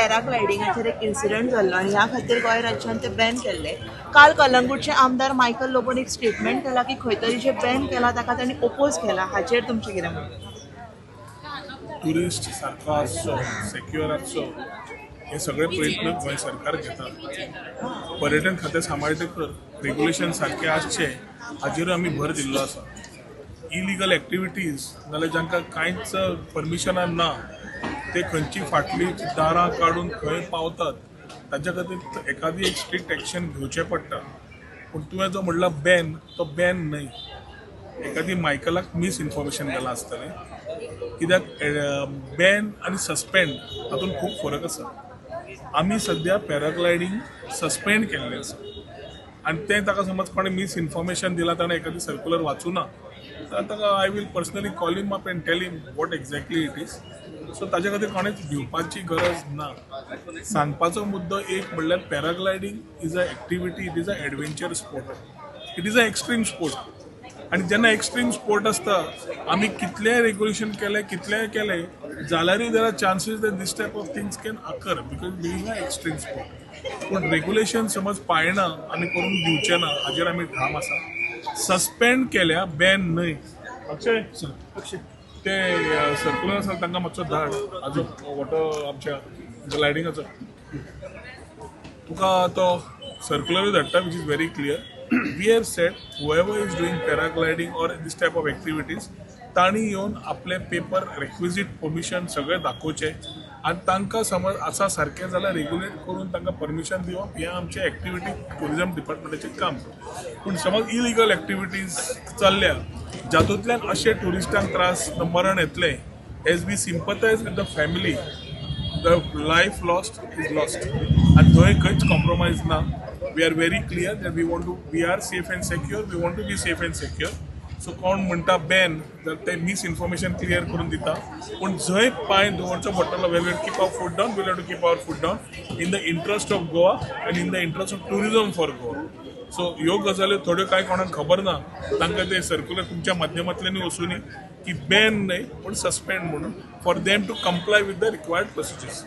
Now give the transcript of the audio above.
पॅराग्लायडिंगाचेर एक इन्सिडंट जाल्लो आनी ह्या खातीर गोंय राज्यान ते बॅन केल्ले. काल कलंगूटचे आमदार मायकल लोबोन एक स्टेटमेंट केला की खंय तरी जे बॅन केला ताका तांणी ओपोज केला. हाचेर तुमचें कितें म्हणणें? ट्युरिस्ट सारको आसचो, सेक्युअर आसचो, हे सगळे प्रयत्न गोंय सरकार घेता. पर्यटन खातें सांबाळटकर रेग्युलेशन सारकें आसचें हाजेरूय आमी भर दिल्लो आसा. इलिगल एक्टिविटीज नाजाल्यार जांकां कांयच परमिशनां ना, ते खंयची फाटली दारां काडून खंय पावतात, ताच्या खातीर एकादी एक स्ट्रिक्ट एक्शन घेवचें पडटा. पूण तुवें जो म्हणला बॅन, तो बॅन न्हय. एकादी मायकलाक मिसइन्फॉर्मेशन गेलां आसतलें, कित्याक बॅन आनी सस्पेंड हातूंत खूब फरक आसा. आमी सद्या पॅराग्लायडींग सस्पेंड केल्लें आसा आनी तें ताका समज कोणें मिसइन्फॉर्मेशन दिलां, ताणें एखादी सर्कुलर वाचूं ना जाल्यार ताका I will personally call him up and tell him what exactly it is. So ताजे खातीर कोणेंच भिवपाची गरज ना. सांगपाचो मुद्दो एक म्हणल्यार, paragliding is a activity, it is a adventure sport, it is a extreme sport. आनी जेन्ना एक्स्ट्रीम स्पोर्ट आसता, आमी कितलेय रेग्युलेशन केले, कितलेय केले जाल्यारूय there are chances that this type of things can occur because being a extreme sport. पूण रेग्युलेशन समज पाळना आमी करून दिवचे ना, हाजेर आमी ठाम आसा. सस्पेंड केल्या, बॅन न्हय. अक्षय, ते सर्कुलर आसा तांकां मातसो धाड. हाजो वॉटर आमच्या ग्लायडिंगाचो तुका तो सर्कुलरूय धाडटा, which is very clear. We have said whoever is doing paragliding or this type of activities, तांणी येवन आपले पेपर, रेक्विजीट परमिशन सगळें दाखोवचें आनी तांकां समज आसा सारकें जाल्यार रेग्युलेट करून तांकां परमिशन दिवप हें आमचें एक्टिविटी, ट्युरिजम डिपार्टमेंटाचें काम. पूण समज इलिगल एक्टिविटीज चल्ल्या, जातूंतल्यान अशे ट्युरिस्टांक त्रास, मरण येतलें, as we sympathise with the family, the life lost is lost आनी थंय खंयच कॉम्प्रोमायज ना. We are very clear that we want to we are safe and secure, we want to be safe and secure. So कोण म्हणटा Ben जाल्यार ते misinformation clear करून दिता. पूण जंय पांय दवरचो पडटलो, we will keep our foot down, we'll to keep our foot down in the interest of Goa and in the interest of tourism for Goa. So ह्यो गजाल्यो थोड्यो कांय कोणाक खबर ना, तांकां ते सर्कुलर तुमच्या माध्यमांतल्यानूय वचुनी की बॅन न्हय पूण सस्पेंड म्हणून, for them to comply with the required procedures.